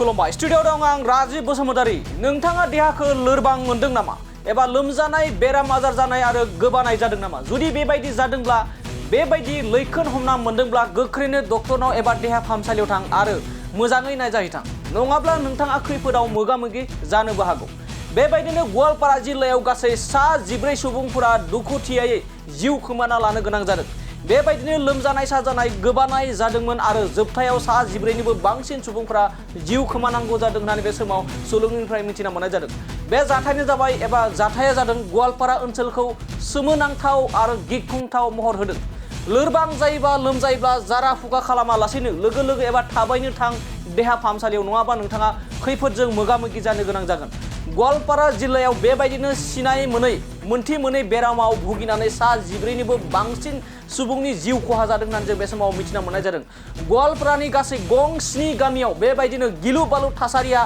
खुलुमबाय स्टुडियोआव दं आं राजिब बसुमतारी। नोंथाङा देहाखौ लोरबां मोनदों नामा एबा लोमजानाय बेराम आजार जानाय आरो गोबानाय जादों नामा? जुदि बेबायदि जादोंब्ला बेबायदि लैखोन हमना मोनदोंब्ला गोख्रैनो डक्टरनाव एबा देहा फाहामसालियाव थां आरो मोजाङै नायजाहैथां। नङाब्ला नोंथाङा खैफोदाव मोगा-मोगि जानोबो हागौ। बेबायदिनो गवालपारा जिल्लायाव गासै 14 सुबुंफोरा दुखुथियायै जिउ खोमाना लानो गोनां जादों। बेबायदिनो लोमजानाय साजानाय गोबानाय जादोंमोन आरो जोबथायाव 14निबो बांसिन सुबुंफोरा जिउ खोमानांगौ जादों होननानै बे समाव सुलुंनिफ्राय मिथिना मोननाय जादों। बे जाथायानो जाबाय एबा जाथाया जादों गवालपारा ओनसोलखौ सोमोनांथाव आरो गिख्रंथाव महर होदों। लोरबां जायोबा लोमजायोब्ला जारा फुगा खालामालासेनो लोगो लोगो एबा थाबैनो थां देहा फाहामसालियाव, नङाबा नोंथाङा खैफोदजों मोगा-मोगि जानो गोनां जागोन। गवालपारा जिल्लायाव बेबायदिनो सिनाय मोनै मोनथि मोनै बेरामाव भुगिनानै 14निबो बांसिन सुबुंनि जिउ खहा जादों होननानै जों बे समाव मिथिना मोननाय जादों। गवालपारानि गासै गं 7 गामियाव बेबायदिनो गिलु बालु थासारिया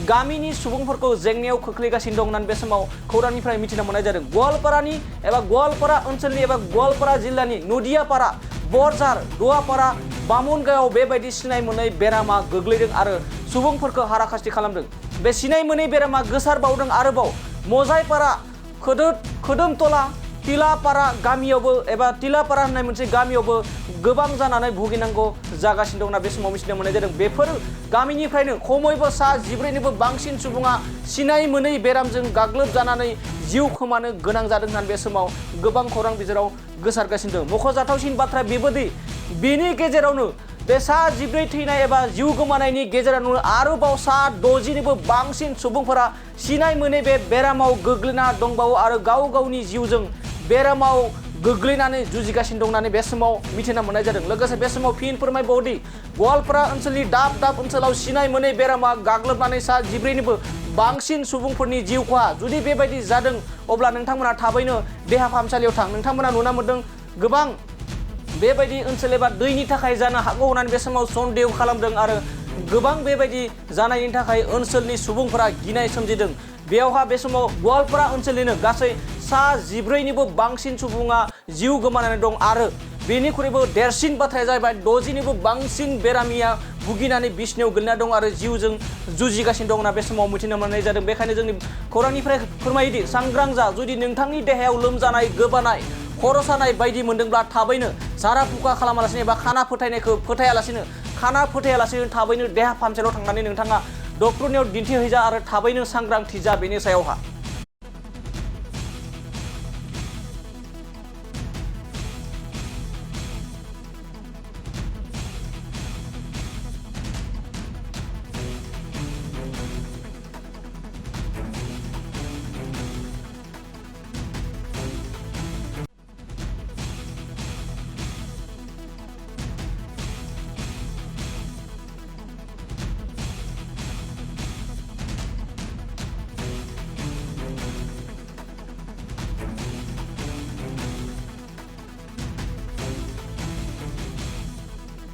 गामिनि सुबुंफोरखौ जेंनायाव खोख्लैगासिनो दं होननानै बे समाव खौरांनिफ्राय मिथिना मोननाय जादों। गवालपारानि एबा गवालपारा ओनसोलनि एबा गवालपारा जिल्लानि नदियापारा, बरझार, दुवापारा, बामुनगावआव बेबायदि सिनाय मोनै बेरामा गोग्लैदों आरो सुबुंफोरखौ हाराखास्ति खालामदों। बे सिनाय मोनै बेरामा गोसारबावदों आरोबाव मजायपारा, खोदोमतला, तिलापारा गामियावबो एबा तिलापारा होननाय मोनसे गामियावबो गोबां जानानै भुगिनांगौ जागासिनो दं होनना बे समाव मिथिनो मोननाय जादों। बेफोर गामिनिफ्रायनो खमैबो 14निबो बांसिन सुबुङा सिनाय मोनै बेरामजों गाग्लोबजानानै जिउ खोमानो गोनां जादों होननानै बे समाव गोबां खौरां बिजोराव गोसारगासिनो दं। मख'जाथावसिन बाथ्राया बेबायदि बेनि गेजेरावनो बे 14 थैनाय एबा जिउ गोमानायनि गेजेरावनो आरोबाव 60निबो बांसिन सुबुंफोरा सिनाय मोनै बे बेरामाव गोग्लैना दंबावो आरो गाव गावनि जिउजों बेरामाव गोग्लैनानै जुजिगासिनो दं होननानै बे समाव मिथिना मोननाय जादों। लोगोसे बे समाव फिन फोरमायबावदि गवालपारा ओनसोलनि दाब दाब ओनसोलाव सिनाय मोनै बेरामा गाग्लोबनानै 14निबो बांसिन सुबुंफोरनि जिउ खहा। जुदि बेबायदि जादों अब्ला नोंथांमोना थाबैनो देहा फाहामसालियाव थां। नोंथांमोना नुना मोनदों गोबां बेबायदि ओनसोल एबा दैनि थाखाय जानो हागौ होननानै बे समाव सन्देह खालामदों आरो गोबां बेबायदि जानायनि थाखाय ओनसोलनि सुबुंफोरा गिनाय सोमजिदों। बेयावहा बे समाव गवालपारा ओनसोलनिनो गासै 14निबो बांसिन सुबुङा जिउ गोमानानै दं आरो बेनिख्रुइबो देरसिन बाथ्राया जाहैबाय 60निबो बांसिन बेरामिया भुगिनानै बिसनायाव गोलैना दं आरो जिउजों जुजिगासिनो दं होनना बे समाव मिथिना मोननाय जादों। बेखायनो जोंनि खौरांनिफ्राय फोरमायोदि सांग्रां जा। जुदि नोंथांनि देहायाव लोमजानाय, गोबानाय, खर' सानाय बायदि मोनदोंब्ला थाबैनो जारा फुका खालामालासिनो एबा खाना फोथायालासिनो थाबैनो देहा फाहामसालियाव थांनानै नोंथाङा डक्टरनियाव दिन्थिहैजा आरो थाबैनो सांग्रांथि जा बेनि सायावहा।